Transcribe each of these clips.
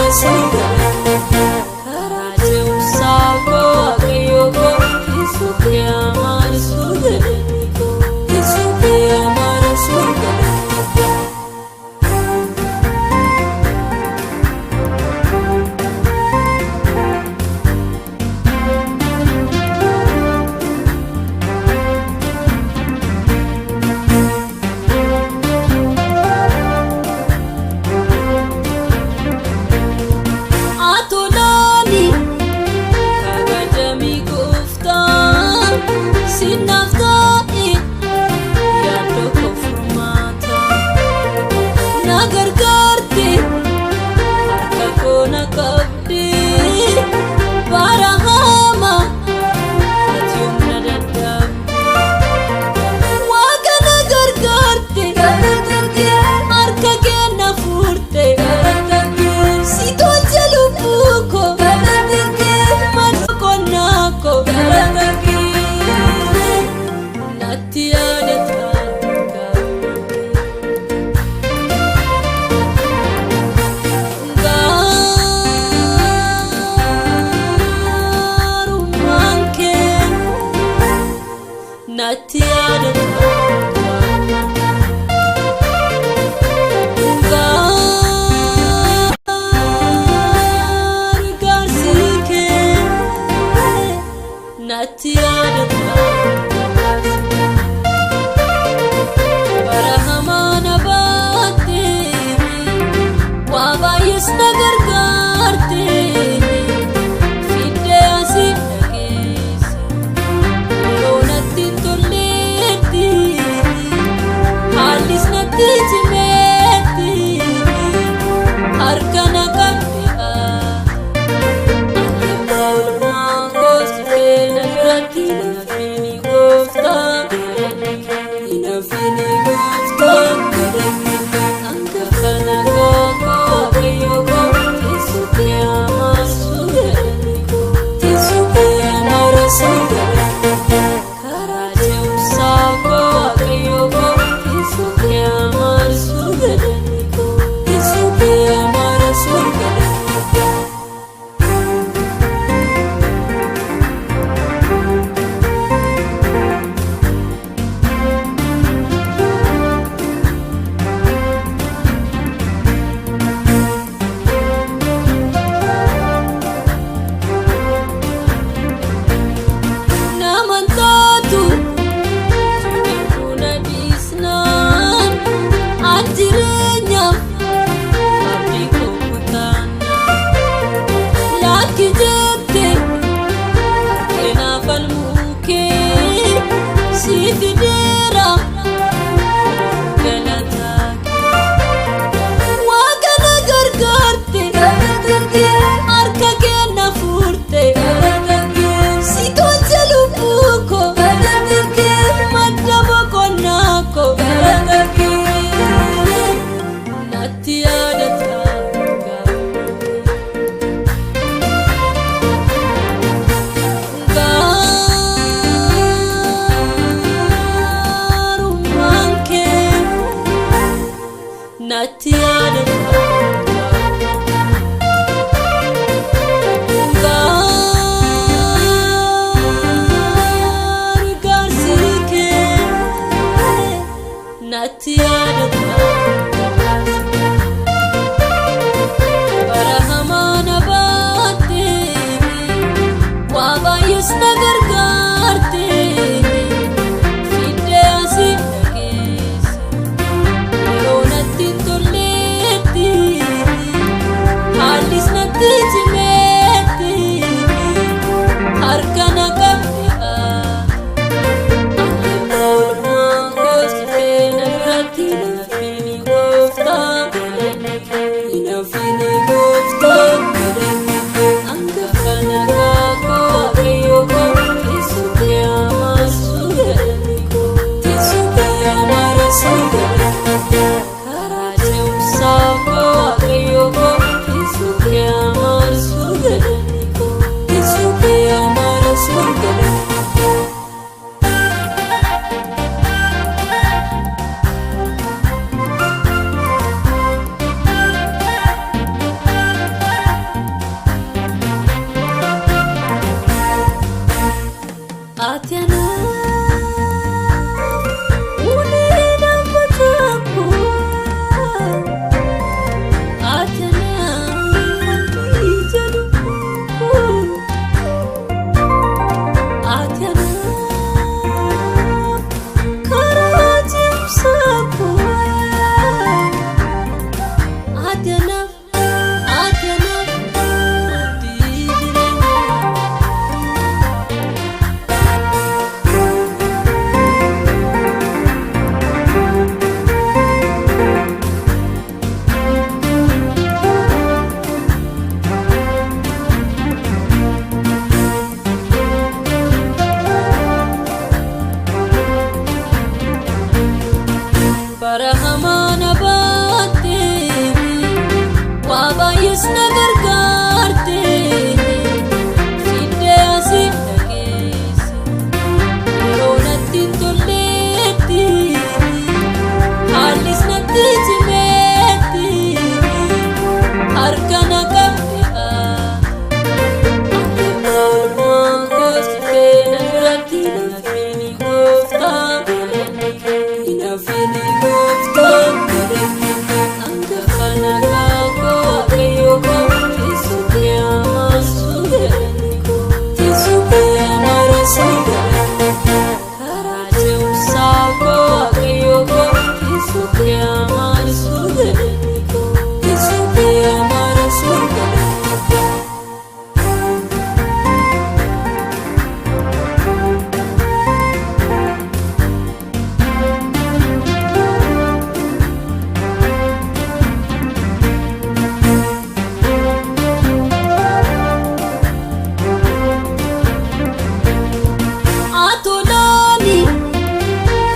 amaarsu karaa ce'umsaa koo Waaqayyo koo teessoo kee amaarsu galanni koo teessoo kee amaarsu galanni koo. Atolaani kabajamii gooftaa sinnaaf taa'e yaaddoo koo furmaata na gargaarte harka koo na qabde bara hamaa ati humna dadhabde waaqa na gargaarte harka kee na furte si tolche lubbuu koo madda qonnaa koo natti yaadata gaarummaan kee natti yaadata gargaarsi kee natti yaadata bara hamaa na baatte waa baay'ees na gargaarte fiddee asii na geesse yeroo natti hin tolleetti haallis natti cimeetti harka na qabde ati abbaa olmaa kooti keenya biratti naafini gooftaa naafini gooftaa hangafa nagaa koo Waaqayyo koo teessoo kee amaarsu galanni koo teessoo kee amaarsu galanni koo karaa ce'umsaa koo Waaqayyo koo teessoo kee amaarsu galanni koo teessoo kee amaarsu galanni koo. Naman taatu buna dhiisnaan an jireenyaaf abdii koo kutaannaan lakki jette harkeenaaf falmuu kee si fideera galataa kee waaqa na gargaarte harka kee na furte si tolche lubbuu koo madda boqonnaa koo natti yaadata gaarummaan kee natti yaadata gargaarsi kee natti yaadata bara hamaa na baatte waa baay'ees na gargaarte fiddee asii na geesse yeroo natti hin tolleetti haallis natti cimeetti harka na qabde ati abbaa olmaa kooti keenya biratti naafini gooftaa naafini gooftaa hangafa nagaa koo Waaqayyo koo. Waa baay'ees na gargaarte, fiddee asii na geesse. Yeroo natti hin tolleetti, haallis natti cimeetti, harka na qabde ati. Oolmaan kooti feena biratti hin hafini gooftaa, hin hafini gooftaa. Hangafa nagaa koo Waaqayyo koo, teessoo kee amaarsu galanni koo, teessoo kee amaarsu galanni koo. Karaa ce'umsaa koo Waaqayyo koo, teessoo kee amaarsu galanni koo, teessoo kee amaarsu galanni koo. Atolaani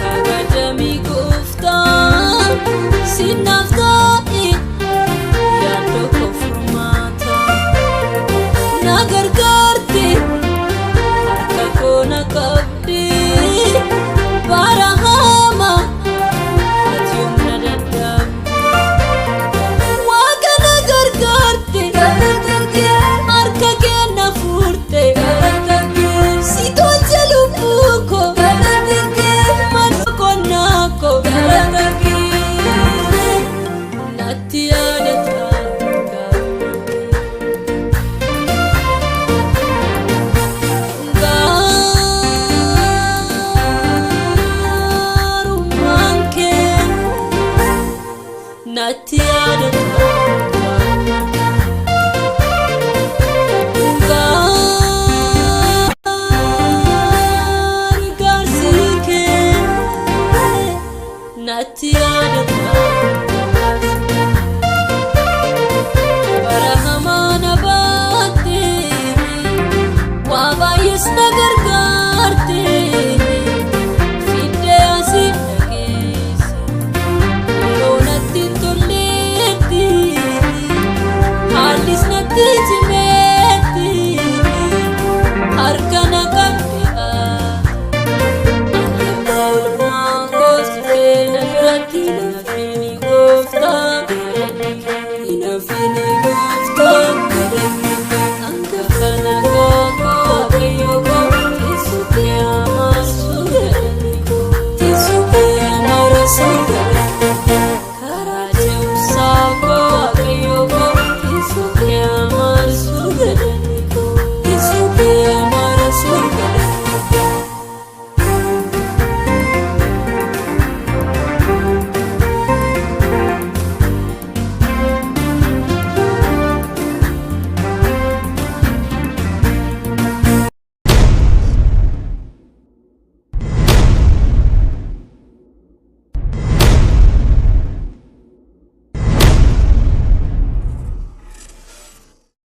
kabajamii gooftaa, sinnaaf taa'e yaaddoo koo furmaata. Na gargaarte, harka koo na qabde, bara hamaa ati humna dadhabde. Waaqa na gargaarte, harka kee na furte, si tolche lubbuu koo, mana qonnaa koo, natti yaadata gaarummaan kee, natti yaadata. Gargaarsi kee natti yaadata. Bara hamaa na baatte, waa baay'ees na gargaarte, fiddee asii na geesse. Yeroo natti hin tolleetti, haallis natti cimeetti, harka na qabde ati. Oolmaan kooti feena biratti hin hafini gooftaa, hin hafini.